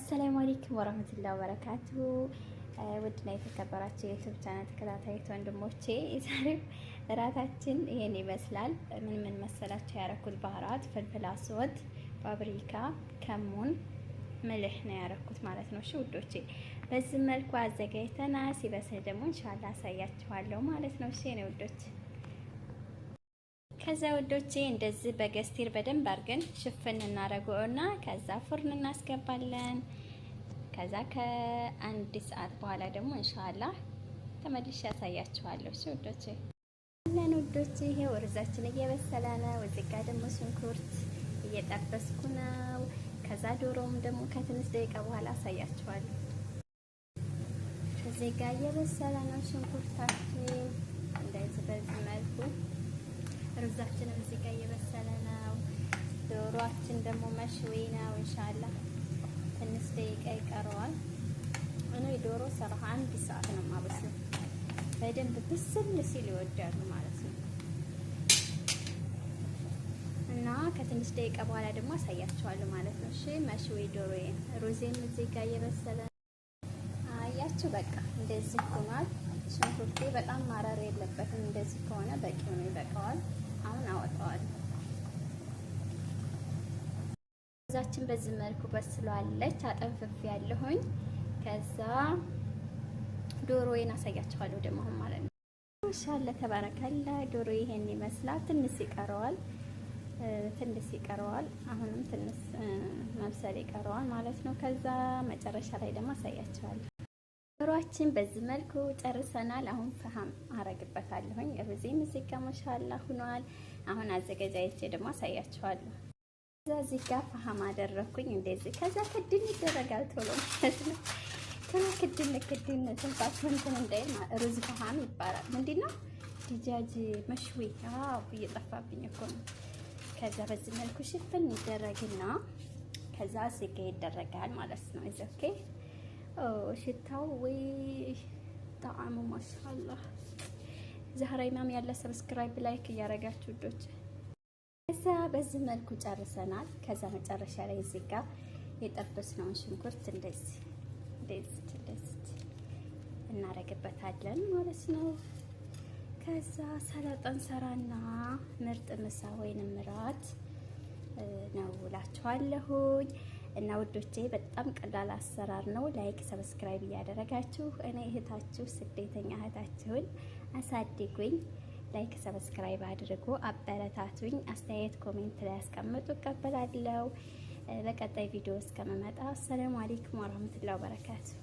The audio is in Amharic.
السلام عليكم ورحمة الله وبركاته። ውድና የተከበራችሁ የ YouTube channel ተከታታዮች ወንድሞቼ፣ የዛሬው እራታችን ይሄን ይመስላል። ምን ምን መሰላችሁ ያረኩት? بهارات፣ فلفل أسود፣ paprika፣ ከሙን፣ ملح ነው ያረኩት ማለት ነው። እሺ ውዶቼ፣ በዚህ መልኩ አዘጋጅተናል። ሲበስል ደግሞ إن شاء الله አሳያችኋለሁ ማለት ነው። እሺ ነው ውዶች። ከዛ ውዶቼ እንደዚህ በ قصدير በደንብ አድርገን ሽፍን እናደርገውና ከዛ فرن እናስገባለን። ከዛ ከአንድ ሰዓት በኋላ ደግሞ إن شاء الله ተመልሼ ያሳያችኋለሁ። እሺ ውዶቼ ለን ውዶቼ፣ ይሄው ሩዛችን እየበሰለ ነው። እዚህ ጋር ደግሞ ሽንኩርት እየጠበስኩ ነው። ከዛ ዶሮም ደግሞ ከትንሽ ደቂቃ በኋላ አሳያችኋለሁ። እዚህ ጋር እየበሰለ ነው ሽንኩርታችን እንደዚህ በዚህ መልኩ። ሩዛችንም እዚህ ጋር እየበሰለ ነው። ዶሮአችን ደግሞ مشوي ነው። إن شاء الله ትንሽ ደቂቃ ይቀረዋል። እኔ ዶሮ ሰራህ አንድ ሰዓት ነው የማበስለው። በደንብ ብስል ሲል ይወዳሉ ማለት ነው። እና ከትንሽ ደቂቃ በኋላ ደግሞ አሳያችኋለሁ ማለት ነው። እሺ مشوي ዶሮ፣ ሩዜም እዚህ ጋር እየበሰለ አያችሁ። በቃ እንደዚህ ሆኗል። ሽንኩርቴ በጣም ማረር የለበትም። እንደዚህ ከሆነ በቂ ነው፣ ይበቃዋል። አሁን አወጣዋለሁ። ሩዛችን በዚህ መልኩ በስሏለች። አጠንፍፍ ያለሁኝ ከዛ ዶሮዬን አሳያችኋለሁ ደግሞ አሁን ማለት ነው። ما شاء الله تبارك الله። ዶሮ ይሄን ይመስላል። ትንሽ ይቀረዋል፣ ትንሽ ይቀረዋል። አሁንም ትንሽ መብሰል ይቀረዋል ማለት ነው። ከዛ መጨረሻ ላይ ደግሞ አሳያችኋለሁ። ዶሮአችን በዚህ መልኩ ጨርሰናል። አሁን فحم አረግበታለሁኝ። ሩዜም እዚህ ጋር ما شاء الله ሆኗል። አሁን አዘገጃጅቼ ደግሞ አሳያችኋለሁ። ከዛ እዚህ ጋር فحم አደረኩኝ እንደዚህ። ከዛ ክድን ይደረጋል ቶሎ ማለት ነው። ቶሎ ክድን ክድን ትንፋሽ እንትን እንዳይል። ሩዝ فحم ይባላል። ምንድን ነው دجاج مشوي? አዎ እየጠፋብኝ እኮ ነው። ከዛ በዚህ መልኩ ሽፍን ይደረግና ከዛ ስጋ ይደረጋል ማለት ነው። Is okay። ሽታው ወይ ጣዕሙ ما شاء الله። ዛህራ ኢማም ያለ subscribe like እያደረጋችሁ ውዶች። ከዛ በዚህ መልኩ ጨርሰናል። ከዛ መጨረሻ ላይ እዚህ ጋር የጠበስነውን ሽንኩርት እንደዚህ እንደዚህ እንደዚህ እናደርግበታለን ማለት ነው። ከዛ ሰላጣ እንሰራና ምርጥ ምሳ ወይንም እራት ነው እላችኋለሁኝ። እና ውዶቼ በጣም ቀላል አሰራር ነው። Like subscribe እያደረጋችሁ እኔ እህታችሁ ስደተኛ እህታችሁን አሳድጉኝ። Like subscribe አድርጉ፣ አበረታቱኝ። አስተያየት comment ላይ ያስቀምጡ፣ እቀበላለሁ። በቀጣይ ቪዲዮ እስከምመጣ السلام عليكم ورحمة الله وبركاته።